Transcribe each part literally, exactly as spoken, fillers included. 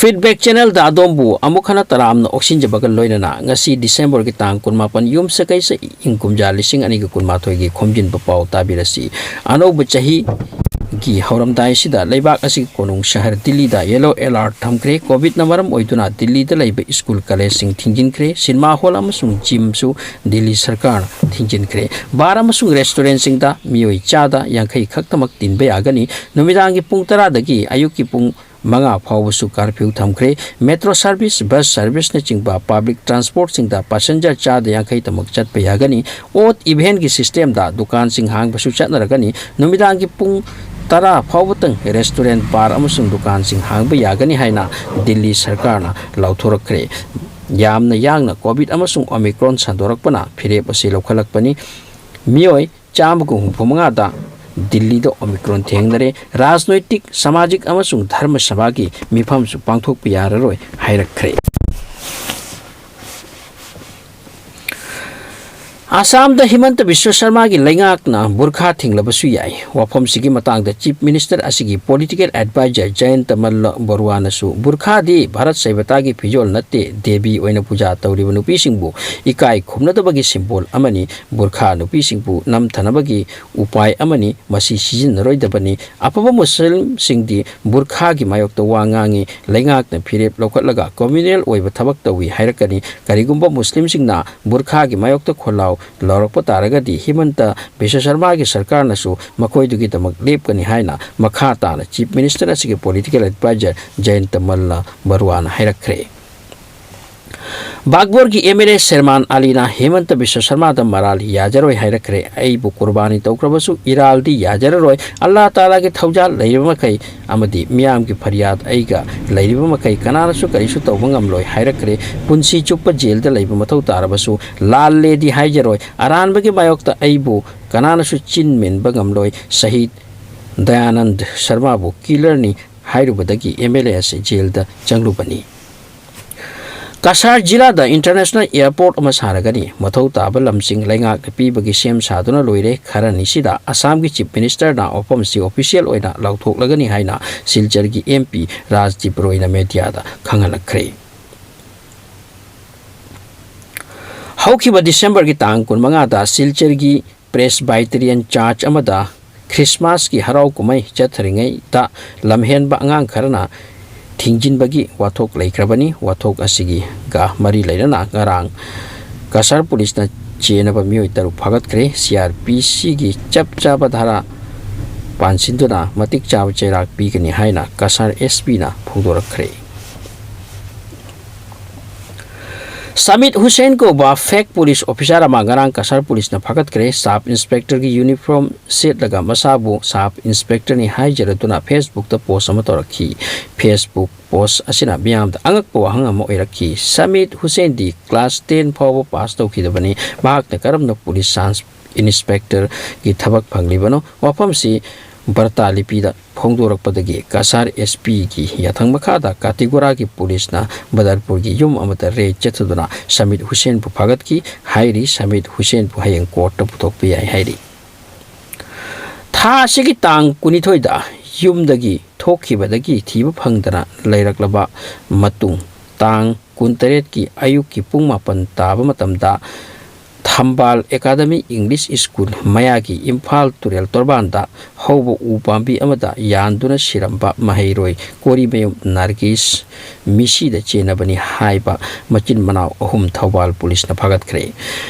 Feedback Channelꯗ ꯑꯗꯣꯝꯕꯨ ꯑꯃꯨꯛ ꯍꯟꯅ ꯇꯔꯥꯝꯅ ꯑꯣꯛꯁꯤꯟꯖꯕꯒ ꯂꯣꯏꯅꯅ ꯉꯁꯤ Decemberꯒꯤ ꯇꯥꯡ ꯀꯨꯟꯃꯥꯄꯟ, ꯌꯨꯝꯁꯀꯩꯆ, ꯏꯪ ꯀꯨꯝꯖꯥ ꯂꯤꯁꯤꯡ ꯑꯅꯤꯒ ꯀꯨꯟꯃꯥꯊꯣꯏꯒꯤ ꯈꯣꯝꯖꯤꯟꯕ ꯄꯥꯎ ꯇꯥꯕꯤꯔꯁꯤ꯫ ꯑꯅꯧꯕ ꯆꯍꯤꯒꯤ ꯍꯧꯔꯝꯗꯥꯏ ꯑꯁꯤꯗ ꯂꯩꯕꯥꯛ ꯑꯁꯤꯒꯤ ꯀꯣꯅꯨꯡ ꯁꯍꯔ ꯗꯤꯜꯂꯤꯗ yellow alert ꯊꯝꯈ꯭ꯔꯦ꯫ COVIDꯅ ꯃꯔꯝ ꯑꯣꯏꯗꯨꯅ ꯗꯤꯜꯂꯤꯗ ꯂꯩꯕ school collegeꯁꯤꯡ ꯊꯤꯡꯖꯤꯟꯈ꯭ꯔꯦ꯫ Cinema hall ꯑꯃꯁꯨꯡ gymꯁꯨ ꯗꯤꯜꯂꯤ ꯁꯔꯀꯥꯔꯅ ꯊꯤꯡꯖꯤꯟꯈ꯭ꯔꯦ꯫ Bar ꯑꯃꯁꯨꯡ restaurantꯁꯤꯡꯗ ꯃꯤꯑꯣꯏ ꯆꯥꯗ ꯌꯥꯡꯈꯩ ꯈꯛꯇꯃꯛ ꯇꯤꯟꯕ ꯌꯥꯒꯅꯤ꯫ ꯅꯨꯃꯤꯗꯥꯡꯒꯤ ꯄꯨꯡ ꯇꯔꯥꯗꯒꯤ ꯑꯌꯨꯛꯀꯤ ꯄꯨꯡ ꯃꯉꯥ ꯐꯥꯎꯕꯁꯨ curfew ꯊꯝꯈ꯭ꯔꯦ꯫ Metro service, bus serviceꯅꯆꯤꯡꯕ public transportꯁꯤꯡꯗ passenger ꯆꯥꯗ ꯌꯥꯡꯈꯩꯇꯃꯛ ꯆꯠꯄ ꯌꯥꯒꯅꯤ꯫ Odd evenꯒꯤ systemꯗ ꯗꯨꯀꯥꯟꯁꯤꯡ ꯍꯥꯡꯕꯁꯨ ꯆꯠꯅꯔꯒꯅꯤ꯫ ꯅꯨꯃꯤꯗꯥꯡꯒꯤ ꯄꯨꯡ ꯇꯔꯥ ꯐꯥꯎꯕꯇꯪ restaurant, bar ꯑꯃꯁꯨꯡ ꯗꯨꯀꯥꯟꯁꯤꯡ ꯍꯥꯡꯕ ꯌꯥꯒꯅꯤ ꯍꯥꯏꯅ ꯗꯤꯜꯂꯤ ꯁꯔꯀꯥꯔꯅ ꯂꯥꯎꯊꯣꯔꯛꯈ꯭ꯔꯦ꯫ ꯌꯥꯝꯅ ꯌꯥꯡꯅ COVID ꯑꯃꯁꯨꯡ Omicron ꯁꯟꯗꯣꯔꯛꯄꯅ ꯐꯤꯔꯦꯞ ꯑꯁꯤ ꯂꯧꯈꯠꯂꯛꯄꯅꯤ꯫ ꯃꯤꯑꯣꯏ ꯆꯥꯝꯃꯒ ꯍꯨꯝꯐꯨ ꯃꯉꯥꯗ ꯗꯤꯜꯂꯤꯗ Omicron ꯊꯦꯡꯅꯔꯦ꯫ ꯔꯥꯖꯅꯣꯏꯇꯤꯛ, ꯁꯃꯥꯖꯤꯛ ꯑꯃꯁꯨꯡ ꯙꯔꯃ ꯁꯚꯥꯒꯤ ꯃꯤꯐꯝꯁꯨ ꯄꯥꯡꯊꯣꯛꯄ ꯌꯥꯔꯔꯣꯏ ꯍꯥꯏꯔꯛꯈ꯭ꯔꯦ꯫ ꯑꯁꯥꯝꯗ ꯍꯤꯃꯟꯇ ꯕꯤꯁ꯭ꯋ ꯁꯔꯃꯥꯒꯤ ꯂꯩꯉꯥꯛꯅ ꯕꯨꯔꯈꯥ ꯊꯤꯡꯂꯕꯁꯨ ꯌꯥꯏ꯫ ꯋꯥꯐꯝꯁꯤꯒꯤ ꯃꯇꯥꯡꯗ Chief Minister ꯑꯁꯤꯒꯤ political advisor ꯖꯌꯟꯇ ꯃꯜꯂ ꯕꯔꯨꯋꯥꯅꯁꯨ ꯕꯨꯔꯈꯥꯗꯤ ꯚꯥꯔꯠ ꯁꯩꯕꯇꯥꯒꯤ ꯐꯤꯖꯣꯜ ꯅꯠꯇꯦ, ꯗꯦꯕꯤ ꯑꯣꯏꯅ ꯄꯨꯖꯥ ꯇꯧꯔꯤꯕ ꯅꯨꯄꯤꯁꯤꯡꯕꯨ ꯏꯀꯥꯏ ꯈꯨꯝꯅꯗꯕꯒꯤ symbol ꯑꯃꯅꯤ, ꯕꯨꯔꯈꯥ ꯅꯨꯄꯤꯁꯤꯡꯕꯨ ꯅꯝꯊꯅꯕꯒꯤ ꯎꯄꯥꯏ ꯑꯃꯅꯤ, ꯃꯁꯤ ꯁꯤꯖꯤꯟꯅꯔꯣꯏꯗꯕꯅꯤ꯫ ꯑꯐꯕ ꯃꯨꯁꯂꯤꯝꯁꯤꯡꯗꯤ ꯕꯨꯔꯈꯥꯒꯤ ꯃꯥꯌꯣꯛꯇ ꯋꯥ ꯉꯥꯡꯏ꯫ ꯂꯩꯉꯥꯛꯅ ꯐꯤꯔꯦꯞ ꯂꯧꯈꯠꯂꯒ communal ꯑꯣꯏꯕ ꯊꯕꯛ ꯇꯧꯏ ꯍꯥꯏꯔꯛꯀꯅꯤ꯫ ꯀꯔꯤꯒꯨꯝꯕ ꯃꯨꯁꯂꯤꯝꯁꯤꯡꯅ ꯕꯨꯔꯈꯥꯒꯤ ꯃꯥꯌꯣꯛꯇ ꯈꯣꯜꯂꯥꯎ ꯂꯥꯎꯔꯛꯄ ꯇꯥꯔꯒꯗꯤ ꯍꯤꯃꯟꯇ ꯕꯤꯁ꯭ꯋ ꯁꯔꯃꯥꯒꯤ ꯁꯔꯀꯥꯔꯅꯁꯨ ꯃꯈꯣꯏꯗꯨꯒꯤꯗꯃꯛ ꯂꯦꯞꯀꯅꯤ ꯍꯥꯏꯅ ꯃꯈꯥ ꯇꯥꯅ Chief Minister ꯑꯁꯤꯒꯤ political advisor ꯖꯌꯟꯇ ꯃꯜꯂ ꯕꯔꯨꯋꯥꯅ ꯍꯥꯏꯔꯛꯈ꯭ꯔꯦ꯫ ꯕꯥꯒꯕꯣꯔꯒꯤ MLA ꯁꯦꯔꯃꯥꯟ ꯑꯂꯤꯅ ꯍꯤꯃꯟꯇ ꯕꯤꯁ꯭ꯋ ꯁꯔꯃꯥꯗ ꯃꯔꯥꯜ ꯌꯥꯖꯔꯣꯏ ꯍꯥꯏꯔꯛꯈ꯭ꯔꯦ꯫ "ꯑꯩꯕꯨ ꯀꯨꯔꯕꯥꯅꯤ ꯇꯧꯈ꯭ꯔꯕꯁꯨ ꯏꯔꯥꯜꯗꯤ ꯌꯥꯖꯔꯔꯣꯏ꯫ ꯑꯜꯂꯥ ꯇꯥꯂꯥꯒꯤ ꯊꯧꯖꯥꯜ ꯂꯩꯔꯤꯕ ꯃꯈꯩ ꯑꯃꯗꯤ ꯃꯤꯌꯥꯝꯒꯤ ꯐꯔꯤꯌꯥꯗ ꯑꯩꯒ ꯂꯩꯔꯤꯕ ꯃꯈꯩ ꯀꯅꯥꯅꯁꯨ ꯀꯔꯤꯁꯨ ꯇꯧꯕ ꯉꯝꯂꯣꯏ" ꯍꯥꯏꯔꯛꯈ꯭ꯔꯦ꯫ "ꯄꯨꯟꯁꯤ ꯆꯨꯞꯄ ꯖꯦꯜꯗ ꯂꯩꯕ ꯃꯊꯧ ꯇꯥꯔꯕꯁꯨ ꯂꯥꯜꯂꯦꯗꯤ ꯍꯥꯏꯖꯔꯣꯏ꯫ ꯑꯔꯥꯟꯕꯒꯤ ꯃꯥꯌꯣꯛꯇ ꯑꯩꯕꯨ ꯀꯅꯥꯅꯁꯨ ꯆꯤꯟ ꯃꯦꯟꯕ ꯉꯝꯂꯣꯏ"꯫ ꯁꯍꯤꯗ ꯗꯌꯥꯅꯟꯗ ꯁꯔꯃꯥꯕꯨ ꯀꯤꯂꯔꯅꯤ ꯍꯥꯏꯔꯨꯕꯗꯒꯤ MLA ꯑꯁꯤ ꯖꯦꯜꯗ ꯆꯪꯂꯨꯕꯅꯤ꯫ ꯀꯁꯥꯔ ꯖꯤꯂꯥꯗ ꯏꯟꯇꯔꯅꯦꯁꯅꯦꯜ ꯑꯦꯌꯔꯄꯣꯔꯠ ꯑꯃ ꯁꯥꯔꯒꯅꯤ꯫ ꯃꯊꯧ ꯇꯥꯕ ꯂꯝꯁꯤꯡ ꯂꯩꯉꯥꯛꯅ ꯄꯤꯕꯒꯤ ꯁꯦꯝ ꯁꯥꯗꯨꯅ ꯂꯣꯏꯔꯦ꯫ ꯈꯔꯅꯤꯁꯤꯗ ꯑꯁꯥꯝꯒꯤ ꯆꯤꯐ ꯃꯤꯅꯤꯁꯇꯔꯅ ꯋꯥꯐꯝꯁꯤ ꯑꯣꯐꯤꯁꯤꯌꯦꯜ ꯑꯣꯏꯅ ꯂꯥꯎꯊꯣꯛꯂꯒꯅꯤ ꯍꯥꯏꯅ ꯁꯤꯜꯆꯔꯒꯤ ꯑꯦꯝ ꯄꯤ ꯔꯥꯖꯗꯤꯞ ꯔꯣꯏꯅ ꯃꯦꯗꯤꯌꯥꯗ ꯈꯪꯍꯜꯂꯛꯈ꯭ꯔꯦ꯫ ꯍꯧꯈꯤꯕ ꯗꯤꯁꯦꯝꯕꯔꯒꯤ ꯇꯥꯡ ꯀꯨꯟꯃꯉꯥꯗ ꯁꯤꯜꯆꯔꯒꯤ ꯄ꯭ꯔꯦꯁꯕꯥꯏꯇꯦꯔꯤꯌꯟ ꯆꯔꯆ ꯑꯃꯗ ꯈ꯭ꯔꯤꯁꯃꯥꯁꯀꯤ ꯍꯔꯥꯎ ꯀꯨꯝꯍꯩ ꯆꯠꯊꯔꯤꯉꯩꯗ ꯂꯝꯍꯦꯟꯕ ꯑꯉꯥꯡ ꯈꯔꯅ ꯊꯤꯡꯖꯤꯟꯕꯒꯤ ꯋꯥꯊꯣꯛ ꯂꯩꯈ꯭ꯔꯕꯅꯤ꯫ ꯋꯥꯊꯣꯛ ꯑꯁꯤꯒꯤꯒ ꯃꯔꯤ ꯂꯩꯅꯅ ꯉꯔꯥꯡ ꯀꯁꯥꯔ ꯄꯨꯂꯤꯁꯅ ꯆꯦꯟꯅꯕ ꯃꯤꯑꯣꯏ ꯇꯔꯨꯛ ꯐꯥꯒꯠꯈ꯭ꯔꯦ꯫ ꯁꯤ ꯑꯥꯔ ꯄꯤ ꯁꯤꯒꯤ ꯆꯞ ꯆꯥꯕ ꯙꯥꯔꯥ ꯄꯥꯟꯁꯤꯟꯗꯨꯅ ꯃꯇꯤꯛ ꯆꯥꯕ ꯆꯩꯔꯥꯛ ꯄꯤꯒꯅꯤ ꯍꯥꯏꯅ ꯀꯁꯥꯔ ꯑꯦꯁ ꯄꯤꯅ ꯐꯣꯡꯗꯣꯔꯛꯈ꯭ꯔꯦ꯫ ꯁꯃꯤꯠ ꯍꯨꯁꯦꯟ ꯀꯧꯕ ꯐꯦꯛ ꯄꯨꯂꯤꯁ ꯑꯣꯐꯤꯁꯥꯔ ꯑꯃ ꯉꯔꯥꯡ ꯀꯁꯥꯔ ꯄꯨꯂꯤꯁꯅ ꯐꯥꯒꯠꯈ꯭ꯔꯦ꯫ ꯁꯕ ꯏꯟꯁꯄꯦꯛꯇꯔꯒꯤ ꯌꯨꯅꯤꯐꯣꯔꯝ ꯁꯦꯠꯂꯒ ꯃꯁꯥꯕꯨ ꯁꯕ ꯏꯟꯁꯄꯦꯛꯇꯔꯅꯤ ꯍꯥꯏꯖꯔꯗꯨꯅ ꯐꯦꯁꯕꯨꯛꯇ ꯄꯣꯁ ꯑꯃ ꯇꯧꯔꯛꯈꯤ꯫ ꯐꯦꯁꯕꯨꯛ ꯄꯣꯁ ꯑꯁꯤꯅ ꯃꯤꯌꯥꯝꯗ ꯑꯉꯛꯄ ꯋꯥꯍꯪ ꯑꯃ ꯑꯣꯏꯔꯛꯈꯤ꯫ ꯁꯃꯤꯠ ꯍꯨꯁꯦꯟꯗꯤ ꯀ꯭ꯂꯥꯁ ꯇꯦꯟ ꯐꯥꯎꯕ ꯄꯥꯁ ꯇꯧꯈꯤꯗꯕꯅꯤ꯫ ꯃꯍꯥꯛꯅ ꯀꯔꯝꯅ ꯄꯨꯂꯤꯁ ꯁꯕ ꯏꯟꯁꯄꯦꯛꯇꯔꯒꯤ ꯊꯕꯛ ꯐꯪꯂꯤꯕꯅꯣ? ꯋꯥꯐꯝꯁꯤ ꯕꯔꯇꯥ ꯂꯤꯄꯤꯗ ꯐꯣꯡꯗꯣꯔꯛꯄꯗꯒꯤ ꯀꯁꯥꯔ ꯑꯦꯁ ꯄꯤꯒꯤ ꯌꯥꯊꯪ ꯃꯈꯥꯗ ꯀꯥꯇꯤꯒꯣꯔꯥꯒꯤ ꯄꯨꯂꯤꯁꯅ ꯕꯗꯔꯄꯨꯔꯒꯤ ꯌꯨꯝ ꯑꯃꯗ ꯔꯦꯗ ꯆꯠꯊꯗꯨꯅ ꯁꯃꯤꯠ ꯍꯨꯁꯦꯟꯕꯨ ꯐꯥꯒꯠꯈꯤ꯫ ꯍꯥꯏꯔꯤ ꯁꯃꯤꯠ ꯍꯨꯁꯦꯟꯕꯨ ꯍꯌꯦꯡ ꯀꯣꯔꯠꯇ ꯄꯨꯊꯣꯛꯄ ꯌꯥꯏ ꯍꯥꯏꯔꯤ꯫ ꯊꯥ ꯑꯁꯤꯒꯤ ꯇꯥꯡ ꯀꯨꯟꯅꯤꯊꯣꯏꯗ ꯌꯨꯝꯗꯒꯤ ꯊꯣꯛꯈꯤꯕꯗꯒꯤ ꯊꯤꯕ ꯐꯪꯗꯅ ꯂꯩꯔꯛꯂꯕ ꯃꯇꯨꯡ, ꯇꯥꯡ ꯀꯨꯟꯇꯔꯦꯠꯀꯤ ꯑꯌꯨꯛꯀꯤ ꯄꯨꯡ ꯃꯥꯄꯟ ꯇꯥꯕ ꯃꯇꯝꯗ ꯊꯝꯕꯥꯜ ꯑꯦꯀꯥꯗꯃꯤ ꯏꯪꯂꯤꯁ ꯁ꯭ꯀꯨꯜ ꯃꯌꯥꯒꯤ ꯏꯝꯐꯥꯜ ꯇꯨꯔꯦꯜ ꯇꯣꯔꯕꯥꯟꯗ ꯍꯧꯕ ꯎ ꯄꯥꯝꯕꯤ ꯑꯃꯗ ꯌꯥꯟꯗꯨꯅ ꯁꯤꯔꯝꯕ ꯃꯍꯩꯔꯣꯏ ꯀꯣꯔꯤꯃꯌꯨꯝ ꯅꯥꯔꯒꯤꯁ ꯃꯤꯁꯤꯗ ꯆꯦꯟꯅꯕꯅꯤ ꯍꯥꯏꯕ ꯃꯆꯤꯟ ꯃꯅꯥꯎ ꯑꯍꯨꯝ ꯊꯧꯕꯥꯜ ꯄꯨꯂꯤꯁꯅ ꯐꯥꯒꯠꯈ꯭ꯔꯦ꯫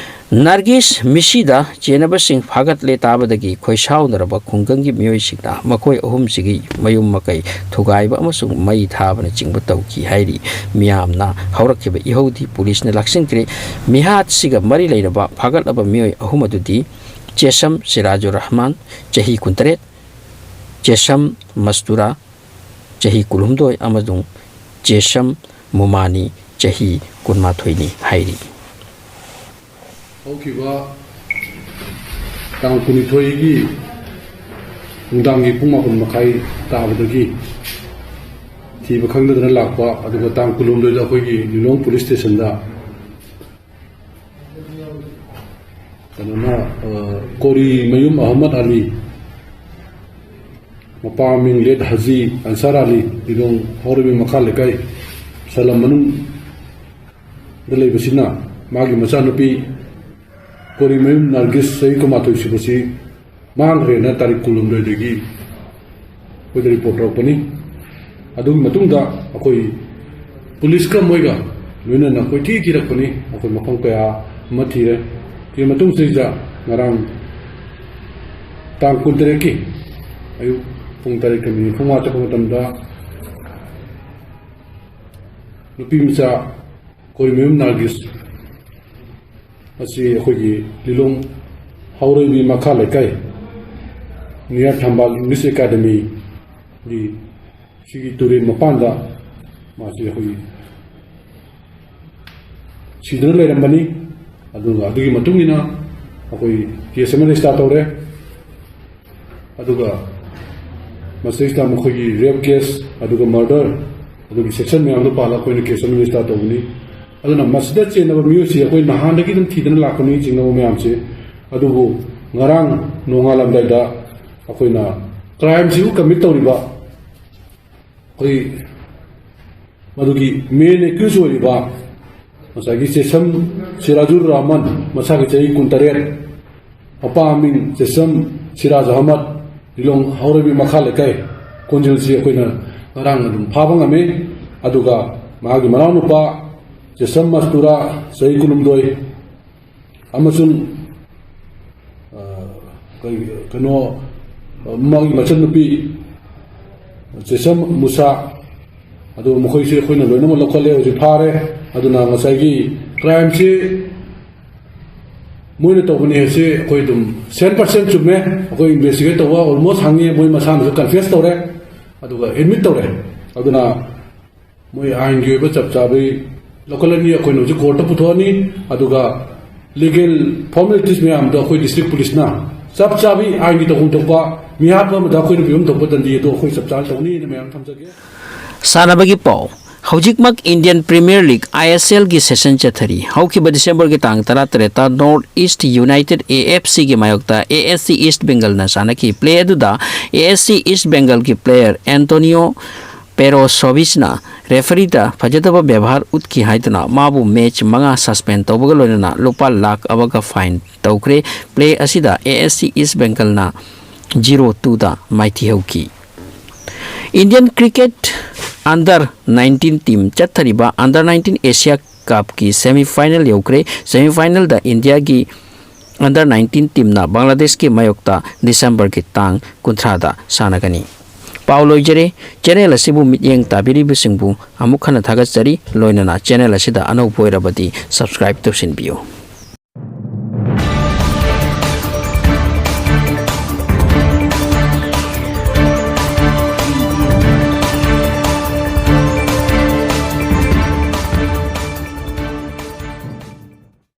ꯅꯥꯔꯒꯤꯁ ꯃꯤꯁꯤꯗ ꯆꯦꯟꯅꯕꯁꯤꯡ ꯐꯥꯒꯠꯂꯦ ꯇꯥꯕꯗꯒꯤ ꯈꯣꯏꯁꯥꯎꯅꯔꯕ ꯈꯨꯡꯒꯪꯒꯤ ꯃꯤꯑꯣꯏꯁꯤꯡꯅ ꯃꯈꯣꯏ ꯑꯍꯨꯝꯁꯤꯒꯤ ꯃꯌꯨꯝ ꯃꯀꯩ ꯊꯨꯒꯥꯏꯕ ꯑꯃꯁꯨꯡ ꯃꯩ ꯊꯥꯕꯅꯆꯤꯡꯕ ꯇꯧꯈꯤ ꯍꯥꯏꯔꯤ꯫ ꯃꯤꯌꯥꯝꯅ ꯍꯧꯔꯛꯈꯤꯕ ꯏꯍꯧꯗꯤ ꯄꯨꯂꯤꯁꯅ ꯂꯥꯛꯁꯤꯟꯈ꯭ꯔꯦ꯫ ꯃꯤꯍꯥꯠꯁꯤꯒ ꯃꯔꯤ ꯂꯩꯅꯕ ꯐꯥꯒꯠꯂꯕ ꯃꯤꯑꯣꯏ ꯑꯍꯨꯝ ꯑꯗꯨꯗꯤ ꯆꯦꯁꯝ ꯁꯤꯔꯥꯖꯨꯔ ꯔꯍꯃꯥꯟ, ꯆꯍꯤ ꯀꯨꯟꯇꯔꯦꯠ, ꯆꯦꯁꯝ ꯃꯁꯇꯨꯔꯥ, ꯆꯍꯤ ꯀꯨꯟꯍꯨꯝꯗꯣꯏ, ꯑꯃꯁꯨꯡ ꯆꯦꯁꯝ ꯃꯨꯃꯥꯅꯤ, ꯆꯍꯤ ꯀꯨꯟꯃꯥꯊꯣꯏꯅꯤ ꯍꯥꯏꯔꯤ꯫ ꯍꯧꯈꯤꯕ ꯇꯥꯡ ꯀꯨꯟꯅꯤꯊꯣꯏꯒꯤ ꯅꯨꯡꯗꯥꯡꯒꯤ ꯄꯨꯡ ꯃꯥꯄꯟ ꯃꯈꯥꯏ ꯇꯥꯕꯗꯒꯤ ꯊꯤꯕ ꯈꯪꯗꯗꯅ ꯂꯥꯛꯄ, ꯑꯗꯨꯒ ꯇꯥꯡ ꯀꯨꯟꯍꯨꯝꯗꯣꯏꯗ ꯑꯩꯈꯣꯏꯒꯤ ꯂꯤꯂꯣꯡ ꯄꯨꯂꯤꯁ ꯁ꯭ꯇꯦꯁꯟꯗ ꯀꯩꯅꯣꯅ, ꯑ, ꯀꯣꯔꯤꯃꯌꯨꯝ ꯑꯍꯃꯗ ꯑꯂꯤ, ꯃꯄꯥ ꯃꯤꯡ ꯂꯦꯠ ꯍꯖꯤ ꯑꯟꯁꯥꯔ ꯑꯂꯤ, ꯂꯤꯂꯣꯡ ꯍꯥꯎꯔꯩꯕꯤ ꯃꯈꯥ ꯂꯩꯀꯥꯏ, ꯁꯂꯝ ꯃꯅꯨꯡꯗ ꯂꯩꯕꯁꯤꯅ ꯃꯥꯒꯤ ꯃꯆꯥꯅꯨꯄꯤ ꯀꯣꯔꯤꯃꯌꯨꯝ ꯅꯥꯔꯒꯤꯁ, ꯆꯍꯤ ꯀꯨꯟꯃꯥꯊꯣꯏ ꯁꯨꯕꯁꯤ ꯃꯥꯡꯈ꯭ꯔꯦꯅ ꯇꯥꯔꯤꯛ ꯀꯨꯟꯍꯨꯝꯗꯣꯏꯗꯒꯤ ꯑꯩꯈꯣꯏꯗ ꯔꯤꯄꯣꯔꯠ ꯇꯧꯔꯛꯄꯅꯤ꯫ ꯑꯗꯨꯒꯤ ꯃꯇꯨꯡꯗ ꯑꯩꯈꯣꯏ ꯄꯨꯂꯤꯁꯀ ꯃꯣꯏꯒ ꯂꯣꯏꯅꯅ ꯀꯣꯏꯊꯤ ꯊꯤꯔꯛꯄꯅꯤ꯫ ꯑꯩꯈꯣꯏ ꯃꯐꯝ ꯀꯌꯥ ꯑꯃ ꯊꯤꯔꯦ꯫ ꯊꯤꯔ ꯃꯇꯨꯡꯁꯤꯗ ꯉꯔꯥꯡ ꯇꯥꯡ ꯀꯨꯟꯇꯔꯦꯠꯀꯤ ꯑꯌꯨꯛ ꯄꯨꯡ ꯇꯔꯦꯠꯀ ꯃꯤꯅꯤꯠ ꯅꯤꯐꯨꯃꯉꯥ ꯆꯠꯄ ꯃꯇꯝꯗ ꯅꯨꯄꯤ ꯃꯆꯥ ꯀꯣꯔꯤꯃꯌꯨꯝ ꯅꯥꯔꯒꯤꯁ ꯑꯁꯤ ꯑꯩꯈꯣꯏꯒꯤ ꯂꯤꯂꯣꯡ ꯍꯥꯎꯔꯩꯕꯤ ꯃꯈꯥ ꯂꯩꯀꯥꯏ, ꯅꯤꯌꯔ ꯊꯝꯕꯥꯜ ꯏꯪꯂꯤꯁ ꯑꯦꯀꯥꯗꯃꯤꯒꯤ ꯁꯤꯒꯤ ꯇꯨꯔꯦꯜ ꯃꯄꯥꯟꯗ ꯃꯥꯁꯤ ꯑꯩꯈꯣꯏꯒꯤ ꯁꯤꯗꯨꯅ ꯂꯩꯔꯝꯕꯅꯤ꯫ ꯑꯗꯨꯒ ꯑꯗꯨꯒꯤ ꯃꯇꯨꯡ ꯏꯟꯅ ꯑꯩꯈꯣꯏ ꯀꯦꯁ ꯑꯃ ꯔꯦꯖꯤꯁꯇꯥꯔ ꯇꯧꯔꯦ꯫ ꯑꯗꯨꯒ ꯃꯁꯤꯗꯩꯁꯤꯗ ꯃꯈꯣꯏꯒꯤ ꯔꯦꯞ ꯀꯦꯁ, ꯑꯗꯨꯒ ꯃꯔꯗꯔ, ꯑꯗꯨꯒꯤ ꯁꯦꯛꯁꯟ ꯃꯌꯥꯝꯗꯣ ꯄꯥꯜꯂꯒ ꯑꯩꯈꯣꯏꯅ ꯀꯦꯁ ꯑꯃ ꯔꯦꯖꯤꯁꯇꯥꯔ ꯇꯧꯕꯅꯤ꯫ ꯑꯗꯨꯅ ꯃꯁꯤꯗ ꯆꯦꯟꯅꯕ ꯃꯤꯑꯣꯏꯁꯤ ꯑꯩꯈꯣꯏ ꯅꯍꯥꯟꯗꯒꯤ ꯑꯗꯨꯝ ꯊꯤꯗꯅ ꯂꯥꯛꯄꯅꯤ, ꯆꯤꯡꯅꯕ ꯃꯌꯥꯝꯁꯦ꯫ ꯑꯗꯨꯕꯨ ꯉꯔꯥꯡ ꯅꯣꯡꯉꯥꯜꯂꯝꯗꯥꯏꯗ ꯑꯩꯈꯣꯏꯅ ꯀ꯭ꯔꯥꯏꯝꯁꯤꯕꯨ ꯀꯃꯤꯠ ꯇꯧꯔꯤꯕ ꯑꯩꯈꯣꯏ ꯃꯗꯨꯒꯤ ꯃꯦꯟ ꯑꯦꯀ꯭ꯌꯨꯁ ꯑꯣꯏꯔꯤꯕ ꯉꯁꯥꯏꯒꯤ ꯆꯦꯁꯝ ꯁꯤꯔꯥꯖꯨꯔ ꯔꯍꯃꯟ, ꯃꯁꯥꯒꯤ ꯆꯍꯤ ꯀꯨꯟꯇꯔꯦꯠ, ꯃꯄꯥ ꯃꯤꯡ ꯆꯦꯁꯝ ꯁꯤꯔꯥꯖ ꯑꯍꯃꯗ, ꯂꯤꯂꯣꯡ ꯍꯥꯎꯔꯩꯕꯤ ꯃꯈꯥ ꯂꯩꯀꯥꯏ, ꯀꯣꯟꯖꯤꯜꯁꯤ ꯑꯩꯈꯣꯏꯅ ꯉꯔꯥꯡ ꯑꯗꯨꯝ ꯐꯥꯕ ꯉꯝꯃꯤ꯫ ꯑꯗꯨꯒ ꯃꯥꯒꯤ ꯃꯅꯥꯎꯅꯨꯄꯥ ꯆꯦꯁꯝ ꯃꯁꯇꯨꯔꯥ, ꯆꯍꯤ ꯀꯨꯟꯍꯨꯝꯗꯣꯏ, ꯑꯃꯁꯨꯡ, ꯑ, ꯀꯩ-, ꯀꯩꯅꯣ, ꯑ, ꯃꯥꯒꯤ ꯃꯆꯟꯅꯨꯄꯤ ꯆꯦꯁꯝ ꯃꯨꯁꯥ, ꯑꯗꯨ ꯃꯈꯣꯏꯁꯦ ꯑꯩꯈꯣꯏꯅ ꯂꯣꯏꯅꯃꯛ ꯂꯧꯈꯠꯂꯦ, ꯍꯧꯖꯤꯛ ꯐꯥꯔꯦ꯫ ꯑꯗꯨꯅ ꯉꯁꯥꯏꯒꯤ ꯀ꯭ꯔꯥꯏꯝꯁꯤ ꯃꯣꯏꯅ ꯇꯧꯕꯅꯤ ꯍꯥꯏꯁꯤ ꯑꯩꯈꯣꯏ ꯑꯗꯨꯝ ꯁꯦꯟ ꯄꯔꯁꯦꯟ ꯆꯨꯝꯃꯦ꯫ ꯑꯩꯈꯣꯏ ꯏꯟꯚꯦꯁꯇꯤꯒꯦꯠ ꯇꯧꯕ ꯑꯣꯜꯃꯣꯁ ꯍꯪꯉꯤ, ꯃꯣꯏ ꯃꯁꯥꯅꯁꯨ ꯀꯟꯐꯦꯁ ꯇꯧꯔꯦ, ꯑꯗꯨꯒ ꯑꯦꯗꯃꯤꯠ ꯇꯧꯔꯦ꯫ ꯑꯗꯨꯅ ꯃꯣꯏ ꯑꯥꯏꯟꯒꯤ ꯑꯣꯏꯕ ꯆꯞ ꯆꯥꯕꯤ ꯂꯧꯈꯠꯂꯅꯤ꯫ ꯑꯩꯈꯣꯏꯅ ꯍꯧꯖꯤꯛ ꯀꯣꯔꯠꯇ ꯄꯨꯊꯣꯛꯑꯅꯤ, ꯑꯗꯨꯒ ꯂꯤꯒꯦꯜ ꯐꯣꯔꯃꯦꯂꯤꯇꯤꯁ ꯃꯌꯥꯝꯗꯣ ꯑꯩꯈꯣꯏ ꯗꯤꯁꯇ꯭ꯔꯤꯛ ꯄꯨꯂꯤꯁꯅ ꯆꯞ ꯆꯥꯕꯤ ꯑꯥꯏꯟꯒꯤ ꯇꯧꯐꯝ ꯊꯣꯛꯄ ꯃꯤꯍꯥꯠꯄ ꯑꯃꯗ ꯑꯩꯈꯣꯏꯅ ꯄꯤꯐꯝ ꯊꯣꯛꯄ ꯗꯟꯗꯤ ꯑꯗꯨ ꯑꯩꯈꯣꯏ ꯆꯞ ꯆꯥꯅ ꯇꯧꯅꯤꯅ ꯃꯌꯥꯝ ꯊꯝꯖꯒꯦ꯫ ꯁꯥꯟꯅꯕꯒꯤ ꯄꯥꯎ꯫ ꯍꯧꯖꯤꯛꯃꯛ Indian Premier League, I S L ꯒꯤ session ꯆꯠꯊꯔꯤ꯫ ꯍꯧꯈꯤꯕ December ꯒꯤ ꯇꯥꯡ ꯇꯔꯥꯇꯔꯦꯠꯇ North East United, A F C ꯒꯤ ꯃꯥꯌꯣꯛꯇ A S C East Bengal ꯅ ꯁꯥꯟꯅꯈꯤ꯫ Play ꯑꯗꯨꯗ A S C East Bengal ꯒꯤ player Antonio Perosovic ꯅ referee ꯗ ꯐꯖꯗꯕ ꯕꯦꯕꯥꯔ ꯎꯠꯈꯤ ꯍꯥꯏꯗꯨꯅ ꯃꯥꯕꯨ match ꯃꯉꯥ suspend ꯇꯧꯕꯒ ꯂꯣꯏꯅꯅ ꯂꯨꯄꯥ ꯂꯥꯈ ꯑꯃꯒ fine ꯇꯧꯈ꯭ꯔꯦ꯫ Play ꯑꯁꯤꯗ A S C East Bengal ꯅ zero two ꯗ ꯃꯥꯏꯊꯤꯍꯧꯈꯤ꯫ Indian Cricket Under nineteen team ꯆꯠꯊꯔꯤꯕ Under nineteen Asia Cup ꯀꯤ semi final ꯌꯧꯈ꯭ꯔꯦ꯫ Semi final ꯗ India ꯒꯤ Under nineteen team ꯅ ꯕꯪꯒ꯭ꯂꯥꯗꯦꯁꯀꯤ ꯃꯥꯌꯣꯛꯇ December ꯒꯤ ꯇꯥꯡ ꯀꯨꯟꯊ꯭ꯔꯥꯗ ꯁꯥꯟꯅꯒꯅꯤ꯫ ꯄꯥꯎ ꯂꯣꯏꯖꯔꯦ꯫ Channel ꯑꯁꯤꯕꯨ ꯃꯤꯠꯌꯦꯡ ꯇꯥꯕꯤꯔꯤꯕꯁꯤꯡꯕꯨ ꯑꯃꯨꯛ ꯍꯟꯅ ꯊꯥꯒꯠꯆꯔꯤ꯫ ꯂꯣꯏꯅꯅ channel ꯑꯁꯤꯗ ꯑꯅꯧꯕ ꯑꯣꯏꯔꯕꯗꯤ subscribe ꯇꯧꯁꯤꯟꯕꯤꯌꯨ꯫